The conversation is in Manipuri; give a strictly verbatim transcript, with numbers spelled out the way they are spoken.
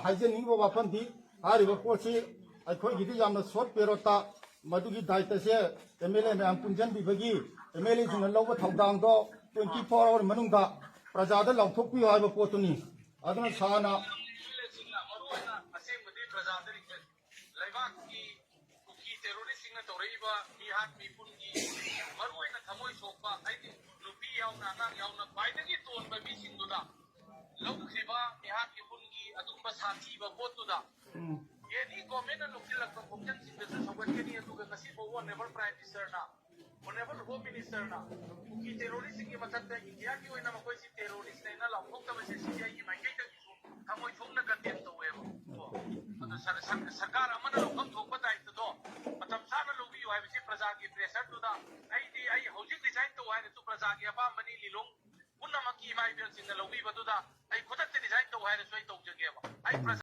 ꯍꯥꯏꯖꯅꯤꯡꯉꯤꯕ ꯋꯥꯐꯝꯗꯤ, ꯍꯥꯏꯔꯤꯕ ꯄꯣꯠꯁꯤ ꯑꯩꯈꯣꯏꯒꯤꯗꯤ ꯌꯥꯝꯅ short periodꯇ ꯃꯗꯨꯒꯤ ꯗꯥꯏꯇꯁꯦ ꯑꯦꯝ ꯑꯦꯜ ꯑꯦ ꯃꯌꯥꯝ ꯄꯨꯟꯁꯤꯟꯕꯤꯕꯒꯤ, ꯑꯦꯝ ꯑꯦꯜ ꯑꯦꯁꯤꯡꯅ ꯂꯧꯕ ꯊꯧꯗꯥꯡꯗꯣ twenty four hour ꯃꯅꯨꯡꯗ ꯄ꯭ꯔꯖꯥꯗ ꯂꯥꯎꯊꯣꯛꯄꯤꯌꯨ ꯍꯥꯏꯕ ꯄꯣꯠꯇꯨꯅꯤ꯫ ꯑꯗꯨꯅ ꯁꯥꯔꯅ ꯃꯔꯨꯑꯣꯏꯅ ꯑꯁꯦꯡꯕꯗꯤ ꯄ꯭ꯔꯖꯥꯗ ꯂꯩꯕꯥꯛꯀꯤ ꯀꯨꯀꯤ ꯇꯦꯔꯣꯔꯤꯁꯁꯤꯡꯅ ꯇꯧꯔꯛꯏꯕ ꯃꯤꯍꯥꯠ ꯃꯤꯄꯨꯟꯒꯤ ꯃꯔꯨꯑꯣꯏꯅ ꯊꯃꯣꯏ ꯁꯣꯛꯄ, ꯍꯥꯏꯗꯤ ꯅꯨꯄꯤ ꯌꯥꯎꯅ ꯑꯉꯥꯡ ꯌꯥꯎꯅ ꯈ꯭ꯋꯥꯏꯗꯒꯤ ꯇꯣꯟꯕ ꯃꯤꯁꯤꯡꯗꯨꯗ ꯂꯧꯈ꯭ꯔꯤꯕ ꯃꯤꯍꯥꯠ ꯃꯤꯄꯨꯟꯒꯤ ꯑꯗꯨꯒꯨꯝꯕ ꯁꯥꯊꯤꯕ ꯄꯣꯠꯇꯨꯗ ꯎꯝ꯫ Any governmentꯅ ꯂꯧꯁꯤꯜꯂꯛꯄ ꯈꯣꯡꯖꯪꯁꯤꯡꯗꯁꯨ ꯁꯧꯒꯠꯀꯅꯤ꯫ ꯑꯗꯨꯒ ꯉꯁꯤ ꯐꯥꯎꯕ Honourable Prime Ministerꯅ, Honourable Home Ministerꯅ ꯀꯨꯀꯤ ꯇꯦꯔꯣꯔꯤꯁꯁꯤꯡꯒꯤ ꯃꯊꯛꯇ ꯏꯟꯗꯤꯌꯥꯒꯤ ꯑꯣꯏꯅ ꯃꯈꯣꯏꯁꯤ ꯇꯦꯔꯣꯔꯤꯁꯅꯦ ꯍꯥꯏꯅ ꯂꯥꯎꯊꯣꯛꯇꯕꯁꯦ ꯁꯤ ꯑꯩꯒꯤ ꯃꯥꯏꯀꯩꯗꯒꯤꯁꯨ ꯊꯃꯣꯏ ꯁꯣꯛꯅ condemn ꯇꯧꯋꯦꯕ꯫ ꯀꯣ? ꯑꯗꯣ ꯁꯔ-, ꯁꯔ-, ꯁꯔꯀꯥꯔ ꯑꯃꯅ ꯂꯧꯐꯝ ꯊꯣꯛꯄ ꯗꯥꯏꯇꯗꯣ ꯃꯇꯝ ꯆꯥꯅ ꯂꯧꯕꯤꯌꯨ ꯍꯥꯏꯕꯁꯤ ꯄ꯭ꯔꯖꯥꯒꯤ pressureꯗꯨꯗ ꯑꯩꯗꯤ ꯑꯩ ꯍꯧꯖꯤꯛ resign ꯇꯧ ꯍꯥꯏꯔꯁꯨ ꯄ꯭ꯔꯖꯥꯒꯤ ꯑꯄꯥꯝꯕꯅꯤ, ꯂꯤꯂꯣꯡ ꯄꯨꯝꯅꯃꯛꯀꯤ ꯏꯃꯥ ꯏꯕꯦꯜꯁꯤꯡꯅ ꯂꯧꯕꯤꯕꯗꯨꯗ ꯑꯩ ꯈꯨꯗꯛꯇ resign ꯇꯧ ꯍꯥꯏꯔꯁꯨ ꯑꯩ ꯇꯧꯖꯒꯦꯕ꯫ ꯑꯩ ꯎꯝ꯫ ꯄ꯭ꯔꯖꯥ